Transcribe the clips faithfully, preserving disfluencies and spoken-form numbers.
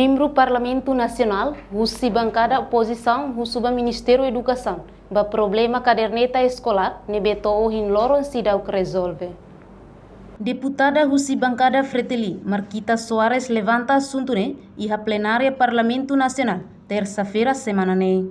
Membru Parlamentu Nasionál husi bankada opozisaun husu ba Ministériu Edukasaun ba problema kaderneta eskolár ne'ebé to'o ohin loron seidauk rezolve. Deputada husi bankada Fretilin, Marquita Soares, levanta asuntu ne'e iha plenária Parlamentu Nasionál, tersa-feira semana ne'e.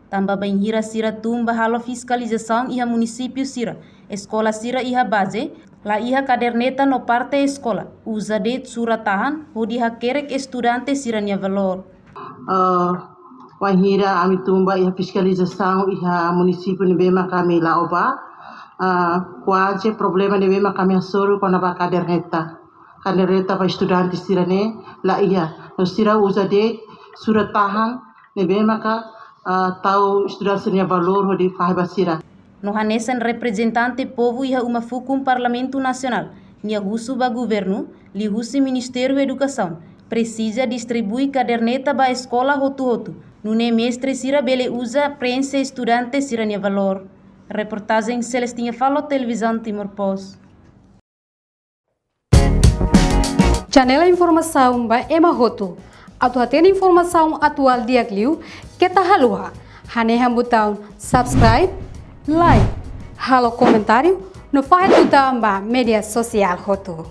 Tanba bainhira sira tun ba halo fiskalizasaun iha munisípiu sira, eskola sira iha baze la iha kaderneta no parte eskola, uza de'it surat-tahan hodi hakerek estudante sira-nia valór. Eh, bainhira ami tun ba iha fiskalizasaun iha munisípiu ne'ebé mak ami la'o ba, eh, kuaze problema ne'ebé mak ami hasoru kona-ba kaderneta. Kaderneta ba estudante sira-ne'e la iha. No sira uza de'it surat-tahan ne'ebé maka, ah, tau estudante sira-nia valór hodi fahe ba sira. No hanesan reprezentante povu iha uma fukun Parlamentu Nasionál, nia husu ba governu, liuhusi Ministériu Edukasaun, presiza distribui kaderneta ba eskola hotu-hotu, nune'e mestre sira bele uza preenxe estudante sira-nia valór. Reportajen Celestina Falo, Televizaun Timor Post. Janela informasaun ba ema hotu. Atu hatene informasaun atuál di'ak liu, keta haluha hanehan butaun subscribe, like, halo komentáriu, no fahe tutan ba média sosiál hotu.